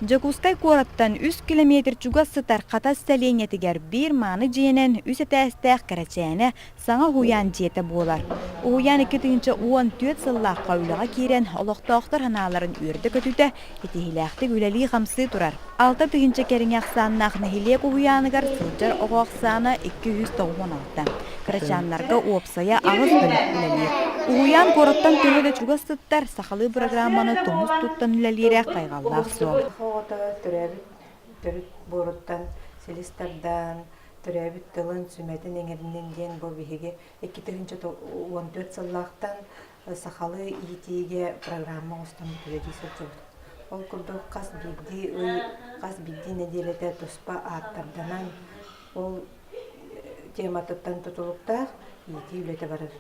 Дьокуускай куораттан үс килэмиэтир чугас сытар Хатас сэлиэнньэтигэр биир мааны дьиэнэн үс этээстээх кэрэчээнэ саҥа уһуйаан дьиэтэ буолар. Уһуйаан 2014 сыллаахха үлэҕэ киирэн, олохтоохтор санааларын үөрдэ-көтүтэ, итиһиилээхтик үлэлии-хамсыы турар. 6000 кэриҥэ ахсааннаах нэһилиэк уһуйааныгар сылдьар оҕо ахсаана 296. Кырачааннарга уопсайа аҕыс бөлөх үлэлиир. Уһуйаан куораттан төһө да чугас сыттар, сахалыы бырагырааманы тумус туттан үлэлиирэ хайҕаллаах суол. Саха оҕото төрөөбүт төрүт буоруттан силис тардан, төрөөбүт тылын сүмэтин иҥэринин диэн бу биһиги 2014 сыллаахтан сахалыы иитиигэ программа оҥостон үлэлии сылдьабыт. Ол курдук хас биирдии ый, хас биирдии нэдиэлэтэ туспа ааттарданан, ол тематыттан тутулуктаах иитии үлэтэ барар.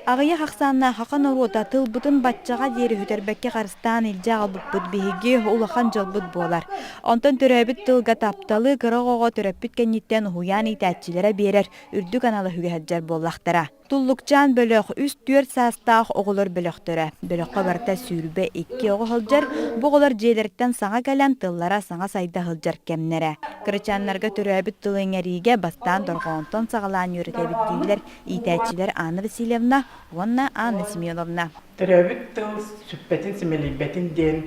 Аҕыйах ахсааннаах саха норуота тылбытын баччаҕа диэри сүтэрбэккэ харыстаан илдьэ аҕалбыппыт биһиги улахан дьолбут буолар. Онтон төрөөбүт тылга тапталы кыра оҕоҕо төрөппүт кэнниттэн уһуйаан иитээччилэрэ биэрэр үрдүк анала үгэ сылдьар буоллахтара. Туллукчаан бөлөх үс-түөрт саастаах оҕолор бөлөхтөрө. Бөлөххө барыта 22 оҕо сылдьар. Бу оҕолор дьиэлэриттэн саҥа кэлэн тыллара саҥа сайда сылдьар кэмнэрэ. Кырачааннарга төрөөбүт тылы иҥэриигэ бастаан дорҕоонтон саҕалаан үөрэтэбит дииллэр иитээччилэр Анна Васильевна уонна Анна Семеновна. Төрөөбүт тыл сүппэтин, симэлийбэтин диэн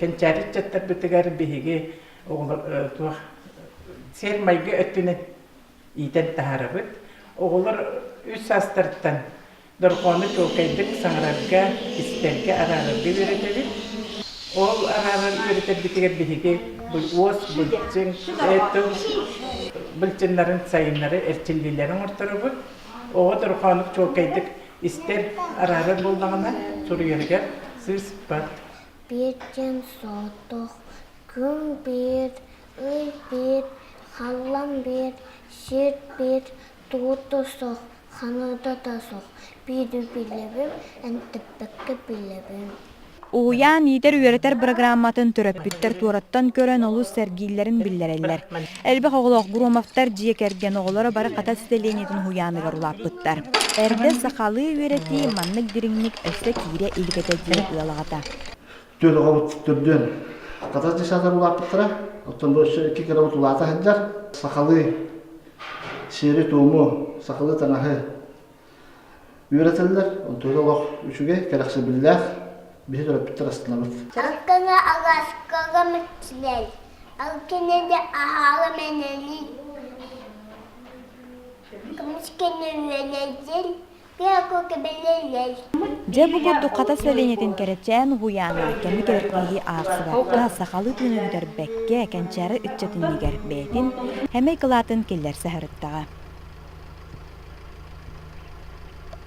кэнчээри ыччаттарбытыгар биһиги оҕолор туох сиэр-майгы өттүнэн иитэн таһаарабыт. Оҕолор үс саастарыттан дорҕоону чуолкайдык саҥарарга, истэргэ, араарарга үөрэтэбит. Ол араарар үөрэтэрбитигэр биһиги уос, былчыҥ, тыл былчыннарын сайыннары эрчиллиилэрин оҥорторобут. Оҕо дорҕоонук чуолкайдык истэр, араарар буоллаҕына, суруйарыгар сыыспат. Биир диэн соҕотох, күн биир, Ый биир, халлан биир, сир биир, тугу да суох, ханыыта да суох, биири билэбин, энтиппэккэ билэбин. Уһуйаан иитэр-үөрэтэр бырагырааматын төрөппүттэр туораттан көрөн олус сэргииллэрин биллэрэллэр. Элбэх оҕолоох Громовтар дьиэ кэргэн оҕолоро бары Хатас сэлиэнньэтин уһуйааныгар улааппыттар. Эрдэ сахалыы үөрэтии маннык дириҥник өссө киирэ илик этэ диир ыал аҕата. Түөрт оҕобут төрдүөн Хатас десятар улааппыттара. Оттон бу өссө икки кырабыт улаата сылдьар. Сахалыы сиэри-туому, сахалыы таҥаһы үөрэтэллэр. Онтон олох үчүгэй, кэрэхсэбиллээх. Биһи төрөппүттэр астынабыт. Алкана агаскага мүччүлэл, алкинеде аһаага мэнэли, көмүскене үөнэдил, Дьэ бу курдук Хатас сэлиэнньэтин кэрэчээн уһуйаана кэми кэрдииһи аахсыбакка, сахалыы тыыны бүтэрбэккэ, кэнчээри ыччат иннигэр бэйэтин сэмэй кылаатын киллэрсэ сырыттаҕа.